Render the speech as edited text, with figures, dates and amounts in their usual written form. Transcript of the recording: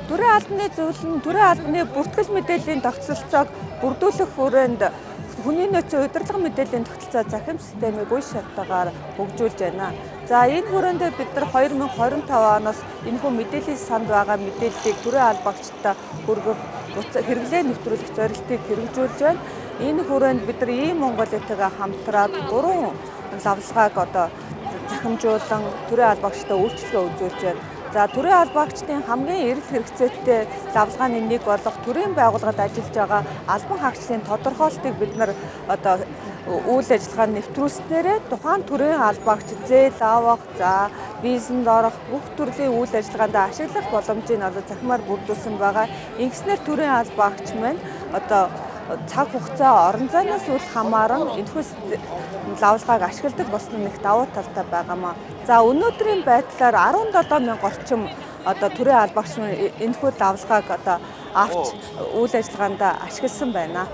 Төрийн албаны зөвлөл нь төрийн албаны бүртгэл мэдээллийн тогтолцоог бүрдүүлэх хүрээнд хүний нөөцийн удирдлага мэдээллийн тогтолцоо захим системийг үе шаттайгаар хөгжүүлж байна. За, энэ хүрээнд бид нар 2025 оноос энэхүү мэдээллийн санд байгаа мэдээллийг төрийн албаагчдад хүргэх, хэрэглээ нэвтрүүлэх зорилтыг хэрэгжүүлж байна. Энэ хүрээнд бид нар ийм Монголитэйгээ хамтраад гурван лавлгааг одоо захимжуулан төрийн албаагчдад үйлчилгээ үзүүлж байна. За, төрийн албаагчдын хамгийн эрэл хэрэгцээтэй лавлгааны нэг болох төрийн байгууллагад ажиллаж байгаа албан хаагчдын тодорхойлтыг бид нар одоо үйл ажиллагаанд нэвтрүүлснээрээ тухайн төрийн албаагч зээл авах, за, визэнд орох бүх төрлийн үйл ажиллагаанд ашиглах боломжийг одоо захимаар бүрдүүлсэн байгаа. Ингэснээр төрийн албаагч маань одоо цаг хугацаа, орон зайнаас үл хамааран энэхүү лавлгааг ашигладаг болсон нэг давуу талтай байгаамаа. За, өнөөдрийн байдлаар 17 мянга орчим одоо төрийн албаагч энэхүү лавлгааг одоо авч үйл ажиллагаанд ашигласан байна.